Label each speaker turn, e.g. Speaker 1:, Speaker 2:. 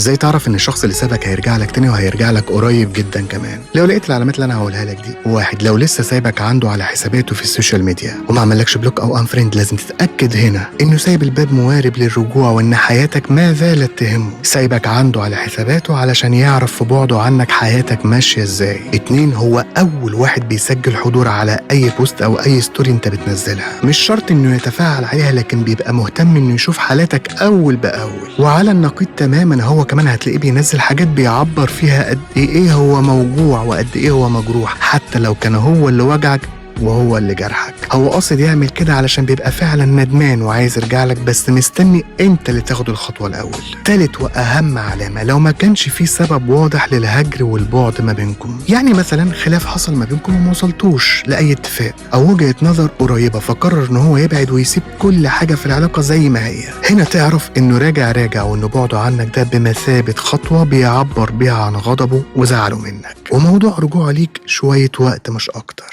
Speaker 1: ازاي تعرف ان الشخص اللي سابك هيرجع لك تاني وهيرجع لك قريب جدا كمان؟ لو لقيت العلامات اللي انا هقولها لك دي: واحد، لو لسه سايبك عنده على حساباته في ال social media وما عملكش block او unfriend، لازم تتاكد هنا انه سايب الباب موارب للرجوع وان حياتك ما زالت تهمه. سايبك عنده على حساباته علشان يعرف في بعده عنك حياتك ماشية ازاي. اتنين، هو اول واحد بيسجل حضور على اي post او اي story انت بتنزلها، مش شرط انه يتفاعل عليها لكن بيبقى مهتم انه يشوف حالاتك اول باول. وعلى النقيض تماما، هو كمان هتلاقيه بينزل حاجات بيعبر فيها قد ايه هو موجوع وقد ايه هو مجروح، حتى لو كان هو اللي وجعك وهو اللي جرحك. هو قاصد يعمل كده علشان بيبقى فعلا ندمان وعايز يرجع لك، بس مستني انت اللي تاخد الخطوة الاول. تالت واهم علامه، لو ما كانش في سبب واضح للهجر والبعد ما بينكم، يعني مثلا خلاف حصل ما بينكم وما وصلتوش لاي اتفاق او وجهه نظر قريبه، فقرر ان هو يبعد ويسيب كل حاجة في العلاقة زي ما هي، هنا تعرف انه راجع راجع وانه بعده عنك ده بمثابة خطوة بيعبر بيها عن غضبه وزعله منك، وموضوع رجوعه ليك شوية وقت مش اكتر.